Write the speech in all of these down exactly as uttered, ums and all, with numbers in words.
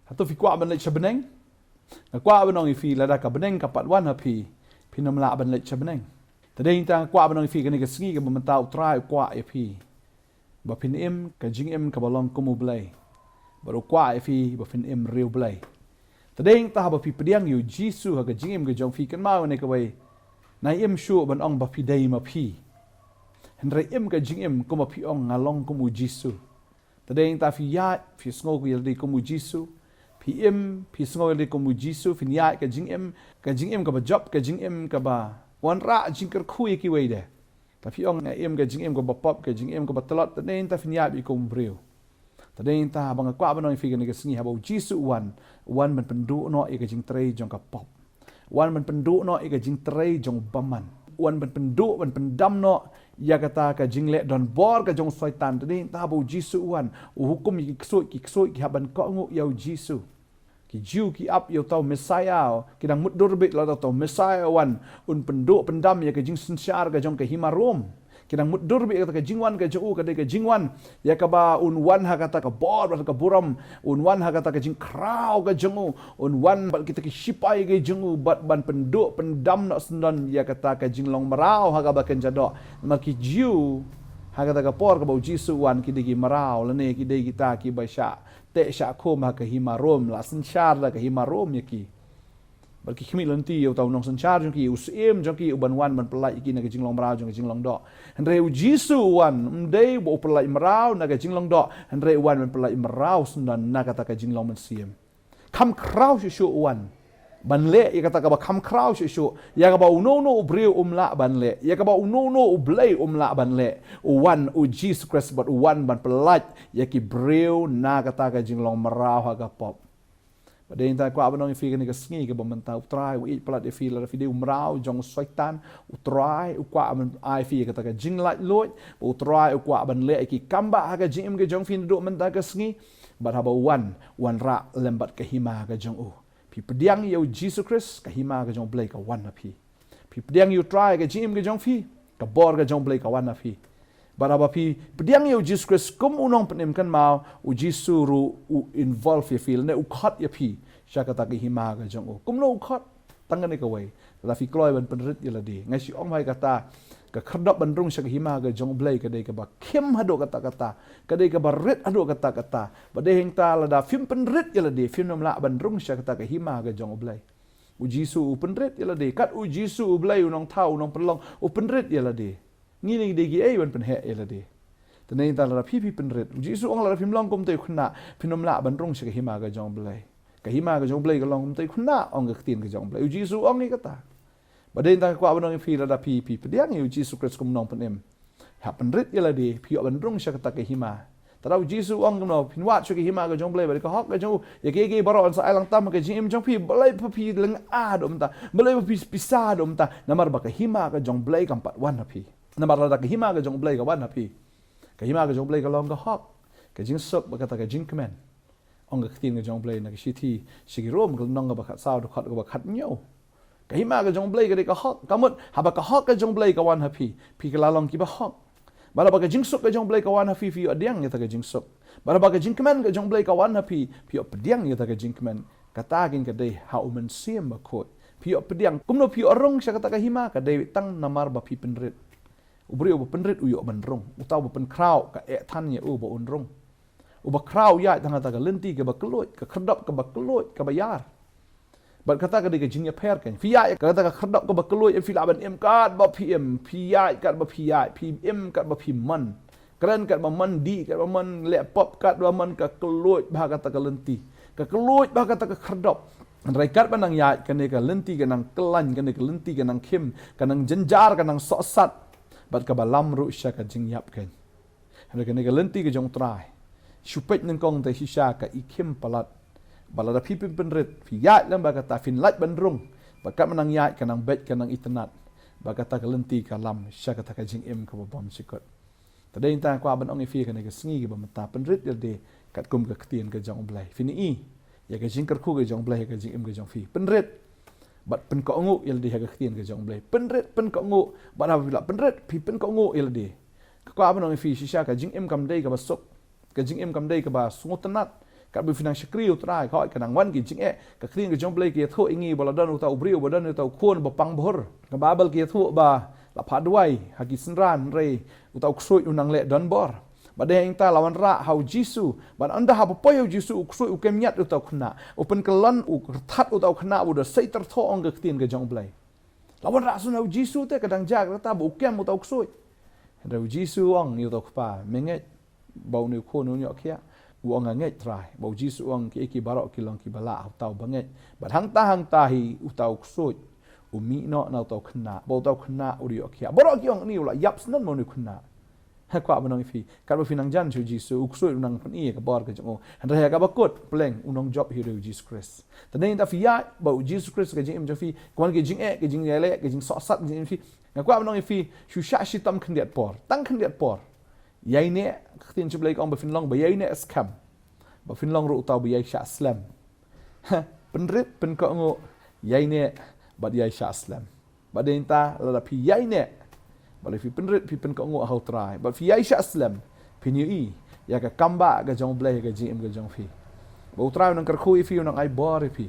Hato phi kwah ban leit sha bneng? Nga kwah ban ong ïa phi, lada ka bneng ka pat wan ha phi, phin ym lah ban leit sha bneng. Te dei nangta nga kwah ban ong ïa phi kane ka sngi kaba mynta U Trai u kwah ïa phi ba phin im ka jingim kaba long kum U Blei. Bad u kwah ïa phi ba phin im riewblei. Te dei nangta haba phi pdiang ïa U Jisu ha ka jingim ka jong phi, kynmaw ïa kane kawei. Nai im shuh ban ong ba phi dei ma phi. Hynrei im ka jingim kumba phi ong, nga long kum U Jisu. Te dei nangta phi ïaid, phi sngew ïa lade kum U Jisu. Phi im, phi sngew ïa lade kum U Jisu, phin ïaid ka jingim, ka jingim kaba jop, ka jingim kaba wanrah jingkyrkhu ïa kiwei de. Te phi ong, nga im ka jingim kaba pop, ka jingim kaba tlot, te dei nangta phin ïaid ïa kum u briew. Te dei nangta ba nga kwah ban ong ïa phi kane ka sngi, haba U Jisu u wan, u wan ban pynduh noh ïa ka jingtrei jong ka pop. U wan ban pynduh noh ïa ka jingtrei jong u bymman. U wan ban pynduh, ban pyndam noh ïa kata ka jingleh donbor ka jong u Soitan. Te dei nangta haba U Jisu u wan, u hukum ïa ki ksuid, ki ksuid ki hap ban kohnguh ïa U Jisu. Ki Jiw ki ap ïa uta u Messaïah, ki dang mutdur beit lada uta u Messaïah u wan, un pynduh pyndam ïa ka jingsynshar ka jong ka hima Rom. Ki dang mutdur beit ïa kata ka jingwan ka jong u, ka dei ka jingwan ïa kaba un wan ha kata ka bor bad ka burom, un wan ha kata ka jingkhraw ka jong u, un wan bad kita ki shipai ka jong u, bad ban pynduh pyndam noh syndon ïa kata ka jinglong mraw ha kaba kynja doh. Namar ki Jiw ha kata ka por kaba U Jisu u wan, ki dei ki mraw, lane ki dei kita kiba shah teh shah khum ha ka hima Rom, la synshar da ka hima Rom ïa ki. Bad ki khmih lynti ïa uta u nongsynshar jong ki, u syiem jong ki, uban wan ban pyllait ïa ki na ka jinglong mraw jong ka jinglong doh. Hynrei U Jisu u wan, ym dei ba u pyllait mraw na ka jinglong doh, hynrei u wan ban pyllait mraw syndon na kata ka jinglong mynsiem. Kham khraw shuh shuh u wan ban leh ïa kata kaba kham khraw shuh shuh, ïa kaba uno uno u briew um lah ban leh, ïa kaba uno uno U Blei um lah ban leh. U wan U Jisu Khrist bad u wan ban pyllait ïa ki briew na kata ka jinglong mraw ha ka pop. Bad dei nangta kwah ban ong ïa phi kane ka sngi kaba mynta, U Trai u ïeit palat ïa phi, lada phi dei u mraw jong u Soitan, U Trai u kwah ban ai phi ïa kata ka jinglaitluid, bad U Trai u kwah ban leh ïa ki kam bah ha ka jingim ka jong phi naduh mynta ka sngi. Bad haba u wan, u wanrah lem bad ka hima ka jong u. Phi pdiang ïa U Jisu Khrist, ka hima ka jong U Blei ka wan ha phi. Phi pdiang ïa U Trai ha ka jingim ka jong phi, ka bor ka jong U Blei ka wan ha phi. Bad haba phi pdiang ïa U Jisu Khrist kum u Nongpynim, kynmaw, U Jisu ruh u involve ïa phi, lane u khot ïa phi sha kata ka hima ka jong u. Kumno u khot? Tang kane kawei, lada phi kloi ban pynrit ïa lade. Nga shu ong bha ïa kata, ka khyrdop ban rung sha ka hima ka jong U Blei ka dei kaba khim haduh katta katta, ka dei kaba rit haduh katta katta. Bad dei hangta lada phim pynrit ïa lade, phim nym lah ban rung sha kata ka hima ka jong U Blei. U Jisu u pynrit ïa lade, kat U Jisu U Blei, u Nongthaw, u Nongpynlong, u pynrit ïa lade. Ngi ne ngi dei kiei ban pynheh ïa lade? Te dei nangta lada phi, phi pynrit, U Jisu u ong lada phim long kum uta u khynnah, phin nym lah ban rung sha ka hima ka jong U Blei. Ka hima ka jong U Blei ka long kum uta u khynnah, ong ka ktien ka jong U Blei. U Jisu u ong ïa kata. Bad dei nangta nga kwah ban ong ïa phi, lada phi, phi pdiang ïa U Jisu Khrist kum u Nongpynim, hap pynrit ïa lade, phi ïoh ban rung sha kata ka hima. Te lada U Jisu u ong kumno, phin wad sha ka hima ka jong U Blei bad ka hok ka jong u, ïa kiei kiei baroh yn sa ai lang tam ha ka jingim jong phi. Balei ba phi lynga haduh mynta? Balei ba phi pisa haduh mynta? Namar ba ka hima ka jong U Blei kam pat wan ha phi. Namar lada ka hima ka jong U Blei ka wan ha phi, ka hima ka jong U Blei ka long ka hok, ka jingsuk bad kata ka jingkmen. Ong ka ktien ka jong U Blei na ka shithi sha ki Rom, ka lynnong kaba khatsaw, dkhot kaba khathynñiew. Ka hima ka jong U Blei ka dei ka hok. Ka mut haba ka hok ka jong U Blei ka wan ha phi, phi ka la long kiba hok. Bad haba ka jingsuk ka jong U Blei ka wan ha phi, phi ïoh pdiang ïa kata ka jingsuk. Bad haba ka jingkmen ka jong U Blei ka wan ha phi, phi ïoh pdiang ïa kata ka jingkmen. Kata keiñ ka dei ha U Mynsiem Bakhuid. Phi ïoh pdiang. Kumno phi ïoh rung sha kata ka hima? Ka dei tang namar ba phi pynrit. U briew uba pynrit u ïoh ban rung. Uta uba pynkhraw ka eh than ïa u ba un rung. Uba khraw u ïaid tang ha kata ka lynti kaba kylluid, ka khyrdop kaba kylluid, kaba ïar. Bad kata ka dei ka jingïapher keiñ. Phi ïaid ha kata ka khyrdop kaba kylluid, em, phi lah ban im katba phi im, phi ïaid katba phi ïaid, phi im katba phi mon. Kren katba mon, dih katba mon, leh pop katba mon, ka kylluid bha kata ka lynti. Ka kylluid bha kata ka khyrdop. Hynrei katba nang ïaid, kane ka lynti ka nang kyllain, kane ka lynti ka nang khim, ka nang jynjar, ka nang sohsat. Bad kaba lam ruh sha ka jingïap keiñ. Hynrei kane ka lynti ka jong U Trai, shu peit nyngkong te shisha ka i khim palat. Bad lada phi phim pynrit, phi ïaid lem bad kata, phin lait ban rung. Bad katba nang ïaid ka nang beit, ka nang itynnad. Bad kata ka lynti ka lam sha kata ka jingim kaba bymjukut. Te dei nangta nga kwah ban ong ïa phi kane ka sngi kaba mynta, pynrit ïa lade katkum ka ktien ka jong U Blei. Phin i ïa ka jingkyrkhu ka jong U Blei ha ka jingim ka jong phi. Pynrit bad pynkohnguh ïa lade ha ka ktien ka jong U Blei. Pynrit, pynkohnguh. Bad haba phi la pynrit, phi pynkohnguh ïa lade. Nga kwah ban ong ïa phi shisha, ka jingim kam dei kaba suk. Ka jingim kam dei kaba sngewtynnad. Ka Katba phi nang shakri ïa u Trai, ka hoi ka nang wan ki jingeh. Ka ktien ka jong U Blei ka ïathuh ïa ngi ba la don uta u briew, ba don uta u khun ba pang bhur. Ka Baibl ka ïathuh ba la phah duwai ha ki synran, hynrei uta u ksuid u nang leh donbor. Bad dei hangta la wanrah ha u Jisu, bad ynda haba poi ha u Jisu u ksuid u kem ñiad uta u khynnah. U pynkyllon, u kyrthat uta u khynnah, u da sei tyrthoh, ong ka ktien ka jong U Blei. La wanrah shuh na u Jisu te, ka dang jia kata ba u kem uta u ksuid. Hynrei u Jisu u ong ïa uta u kpa, me ngeit ba une u khun un ïoh khiah? U ong, nga ngeit Trai. Bad u Jisu u ong, kiei kiei baroh ki long kiba lah ha uta uba ngeit. Bad hangta hangta hi uta u ksuid u mih noh na uta u khynnah, bad uta u khynnah u da ïoh khiah. Baroh ki ong, une u la ïap syndon ma une u khynnah. Nga kwah ban ong ïa phi, katba phi nang jan sha u Jisu, u ksuid u nang pyni ïa ka bor ka jong u. Hynrei ha kaba kut, pleng, u nongjop hi ruh u Jisu Khrist. Te dei hangta phi ïaid bad u Jisu Khrist ha ka jingim jong phi, ka wan ki jingeh, ki jingïaleh, ki jingsohsat ka jingim phi. Nga kwah ban ong ïa phi, shu shah shitom khyndiat por, tang khyndiat por. Ïaineh, ka ktien jong U Blei ka ong ba phin long ba ïaineh skhem, ba phin long ruh uta uba ïai shah slem. Pynrit, pynkohnguh, ïaineh bad ïai shah slem. Bad dei hangta lada phi ïaineh, bad lada phi pynrit, phi pynkohnguh ha u Trai, bad phi ïai shah slem, phin ïohi ïa ka kambah ka jong U Blei ha ka jingim ka jong phi. Bad u Trai u nang kyrkhu ïa phi, u nang ai bor ïa phi.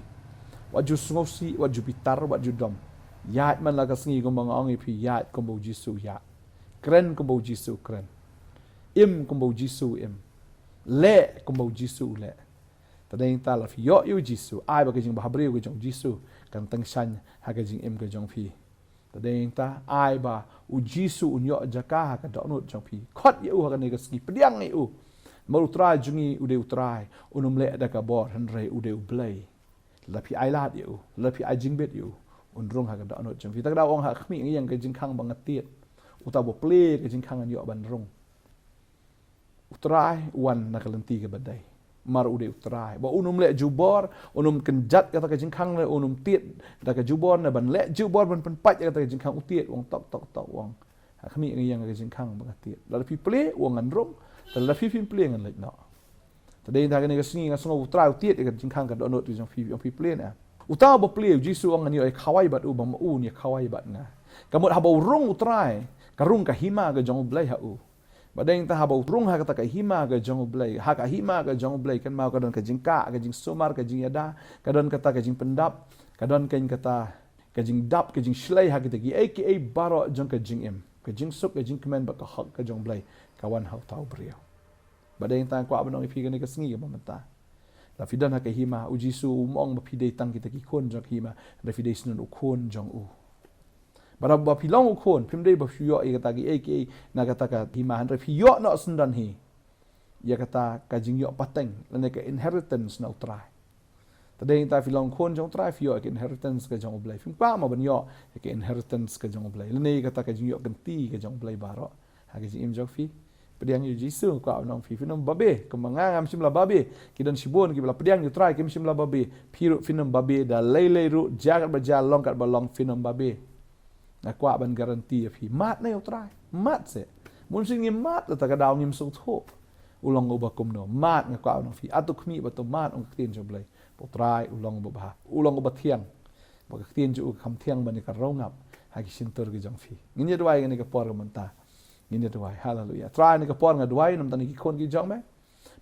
Wat ju sngewsih, wat ju bitar, wat ju dom. Ïaid man la ka sngi kumba nga ong ïa phi, ïaid kumba u Jisu u ïaid. Kren kumba u Jisu u kren. Im kumba u Jisu u im. Leh kumba u Jisu u leh. Te dei hangta lada phi ïoh ïa u Jisu, ai ba ka jingbhabriew ka jong u Jisu kan tyngshaiñ ha ka jingim ka jong phi. Te dei hangta ai ba u Jisu un ïoh jaka ha ka dohnud jong phi. Khot ïa u ha kane ka sngi, pdiang ïa u. Namar u Trai jong ngi u dei u Trai un ym leh da ka bor, hynrei u dei U Blei. Lada phi ailad ïa u, lada phi ai jingbit ïa u, un rung ha ka dohnud jong phi. Te ka daw ong, ha khmih nga ïeng ka jingkhang ba nga tied, uta uba plie ka jingkhang un ïoh ban rung. U Trai u wan na ka lynti kaba dei. Namar u dei u Trai. Bad un ym leh jubor, un ym kynjat kata ka jingkhang, ne un ym tied da ka jubor, ne ban leh jubor ban pynpait ïa kata ka jingkhang, u tied, u ong tok tok tok, u ong, ha khmih nga ïeng ka jingkhang ba nga tied. Lada phi plie, u ong, ngan rung. Te lada phi phim plie, ngan leit noh. Te dei hangta kane ka sngi nga sngew u Trai u tied ïa ka jingkhang ka dohnud ka jong phi, u ong, phi plie ne em? Uta uba plie, u Jisu u ong, ngan ïoh ïa khawai bad u, ba ma u un ïa khawai bad nga. Ka mut haba u rung u Trai, ka rung ka hima ka jong U Blei ha u. Bad dei hangta haba u rung ha kata ka hima ka jong U Blei, ha ka hima ka jong U Blei, kynmaw ka don ka jingkah, ka jingsumar, ka jingïada, ka don kata ka jingpyndap, ka don keiñ kata ka jingdap, ka jingshlei ha kita kiei kiei baroh jong ka jingim, ka jingsuk, ka jingkmen, bad ka hok ka jong U Blei ka wan ha uta u briew. Bad dei hangta nga kwah ban ong ïa phi kane ka sngi kaba mynta, lada phi don ha ka hima, u Jisu um ong ba phi dei tang kita ki khun jong ka hima, hynrei phi dei syndon u khun jong u. Bad haba phi long u khun, phim dei ba phi ïoh ïa kata kiei kiei na kata ka hima, hynrei phi ïoh noh syndon hi ïa kata ka jingïoh pateng, lane ka inheritance na u Trai. Te dei hangta phi long khun jong u Trai, phi ïoh ïa ka inheritance ka jong U Blei. Phim kwah mo ban ïoh ïa ka inheritance ka jong U Blei, lane ïa kata ka jingïoh kynti ka jong U Blei baroh ha ka jingim jong phi? Pdiang ïa u Jisu, kwah ban ong ïa phi, phin ym babe. Kumba nga ngam shym la babe, ki don shibun kiba la pdiang ïa u Trai kim shym la babe. Phi ruh phin ym babe da lei lei ruh, jia katba jia, long katba long, phin ym babe. Nga kwah ban guarantee ïa phi, mad na ïa u Trai, mad seh. Bunsien ngim mad, kata ka daw ngim sngewthuh u long uba kumno. Mad, nga kwah ban ong ïa phi, hato khmih ba to mad, ong ka ktien jong U Blei, ba u Trai u long uba bha, u long uba thiang. Ba ka ktien jong u ka kham thiang ban ïa ka rong ap ha ki shyntur ki jong phi. Ngin ïa duwai kane ka por ka mynta. Ngin ïa duwai. Haleluya. Trai, kane ka por nga duwai namar kine ki khun ki jong me.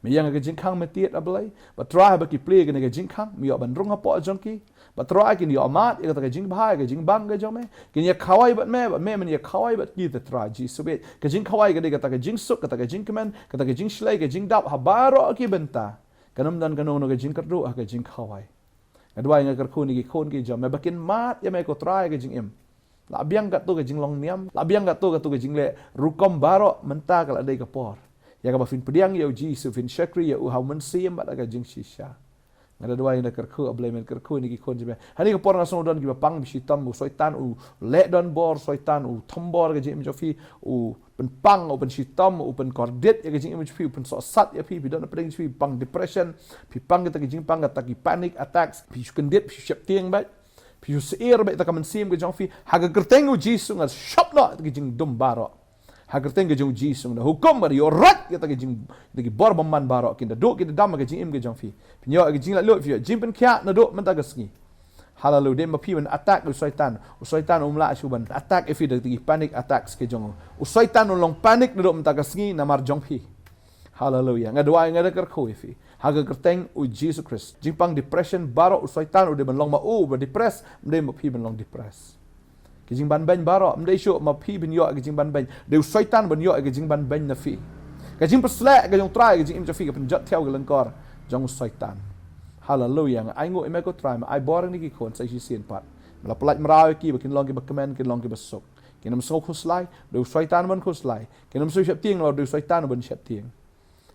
Me ïeng ha ka jingkhang, me tied, A Blei. Bad Trai, haba ki plie kane ka jingkhang, me ïoh ban rung hapoh jong ki. Bad Trai, kin ïoh mad ïa kata ka jingbha, ïa ka jingbang ka jong me. Kin ïa khawai bad me, bad me men ïa khawai bad ki, te Trai Jisu beit. Ka jingkhawai ka dei kata ka jingsuk, kata ka jingkmen, kata ka jingshlei, ka jingdap ha baroh ki bynta. Kan ym don kano kano ka jingkyrduh ha ka jingkhawai. Nga duwai, nga kyrkhu ïa kine ki khun ki jong me ba kin mad ïa me, ko Trai, ha ka jingim. La biang katto ka jinglong niam, la biang katto katto ka jingleh rukom baroh, mynta ka la dei ka por ïa kaba phin pdiang ïa u Jisu, phin shakri ïa u ha u mynsiem bad ha ka jingshisha. Nga da duwai, nga da kyrkhu, A Blei, men kyrkhu ïa kine ki khun jong me. Ha kane ka por nga sngew don kiba pang, ba shitom, u Soitan u leh donbor, Soitan u thombor ha ka jingim jong phi, u pynpang, u pynshitom, u pynkordit ïa ka jingim jong phi, u pynsohsat ïa phi, phi don ha pdeng jong phi, pang depression, phi pang kita ki jingpang, kita ki panic attacks, phi shu kyndit, phi shu sheptieng bad phi shu sheptieng bad ïa ka mynsiem ka jong phi. Ha ka kyrteng u Jisu nga shop noh ïa ki jingdum baroh. Ha ka kyrteng ka jong u Jisu nga hukum ba ïoh rat ïa kita ki jing, kita ki bor bymman baroh, kin da duh, kin da dam ha ka jingim ka jong phi. Phin ïoh ïa ka jinglaitluid, phi ïoh jingpynkhiah naduh mynta ka sngi. Haleluya. Dei ba phi ban attack u Soitan. U Soitan um lah shuh ban attack ïa phi da kita ki panic attacks ki jong u. U Soitan un long panic naduh mynta ka sngi namar jong phi. Haleluya. Nga duwai, nga da kyrkhu ïa phi. Ha ka kyrteng u Jisu Khrist. Jingpang depression baroh u Soitan u dei ban long ma u ba depress, ym dei ma phi ban long depress. Ka jingbanbeiñ baroh, ym dei shuh ma phi ban ïoh ka jingbanbeiñ. Dei u Soitan ban ïoh ka jingbanbeiñ na phi. Ka jingpysleh ka jong u Trai, ka jingim jong phi ka pynjot thiaw ka lyngkor jong u Soitan. Haleluya, nga ainguh ïa me ko Trai, me ai bor ïa kine ki khun sa shisien pat. Me la pyllait mraw ïa ki ba kin long kiba kmen, kin long kiba suk. Kin ym sngew khuslai, dei u Soitan ban khuslai. Kin ym sngew sheptieng, la dei u Soitan ban sheptieng.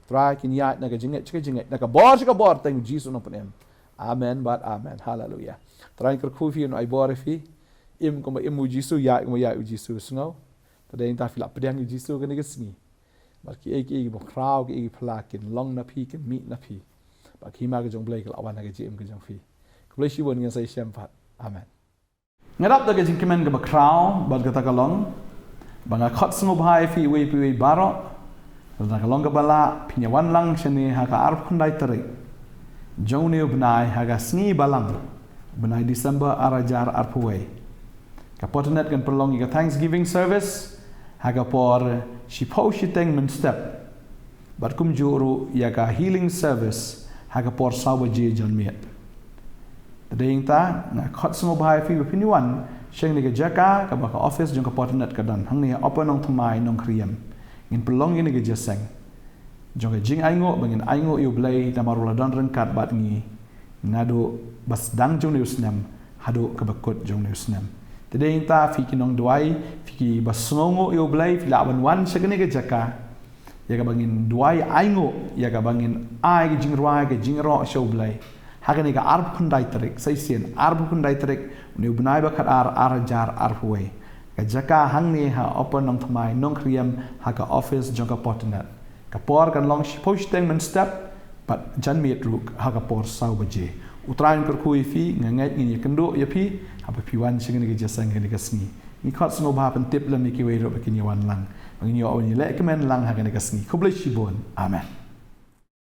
Trai, kin ïaid na ka jingngeit sha ka jingngeit, na ka bor sha ka bor, tang Jisu Nongpynim. Amen bad amen. Haleluya. Trai, kyrkhu ïa phi, un ai bor ïa phi. Im kumba im u Jisu, ïaid kumba ïaid u Jisu, sngew. Te dei nangta phi lah pdiang ïa u Jisu kane ka sngi. Bad kiei kiei kiba khraw, kiei kiei phi lah, kin long na phi, kin mih na phi. Bad ka hima ka jong u Blei ka lah wan ha ka jingim ka jong phi. Khublei shibun, ngin sa ïashem pat. Amen. Nga dap da ka jingkmen kaba khraw bad kata ka long ba nga khot sngewbha ïa phi iwei pa iwei baroh. Lada ka long kaba lah, phin ïa wan lang shane ha ka arphew khyndai tarik jong une u bnai, ha ka sngi Balang, bnai December ar hajar arphew wei. Ka Potternet kan pynlong ïa ka Thanksgiving service ha ka por shiphew shiteng mynstep. Bad kumjuh ruh ïa ka healing service ha ka por saw baje janmiet. Te dei nangta nga khot sngewbha ïa phi ba phin ïa wan sha kane ka jaka kaba ka office jong ka Potternet ka don hangne ha Upper Nongthymmai, Nongkriem. Ngin pynlong ïa kane ka jingïaseng jong ka jingainguh, ba ngin ainguh ïa u Blei namar u la don ryngkat bad ngi naduh ba sdang jong une u snem haduh kaba kut jong une u snem. Te dei nangta phi ki nongduwai, phi kiba sngewnguh ïa u Blei, phi lah ban wan sha kane ka jaka ïa kaba ngin duwai ainguh, ïa kaba ngin ai ka jingrwai, ka jingïaroh sha u Blei. Ha kane ka arphew khyndai tarik, sa shisien arphew khyndai tarik une u bnai ba khatar, ar hajar arphew wei. Ka jaka hangne ha Upper Nongthymmai, Nongkriem, ha ka office jong ka Potternet. Ka por kan long shiphew shiteng mynstep bad janmiet ruh ha ka por saw baje. U Trai un kyrkhu ïa phi, nga ngeit ngin ïakynduh ïa phi haba phi wan sha kane ka jingïaseng kane ka sngi. Ngi khot sngewbha, pyntip lem ïa kiwei ruh ba kin ïa wan lang, ba ngin ïoh ban ïalehkmen lang ha kane ka sngi. Khublei shibun. Amen.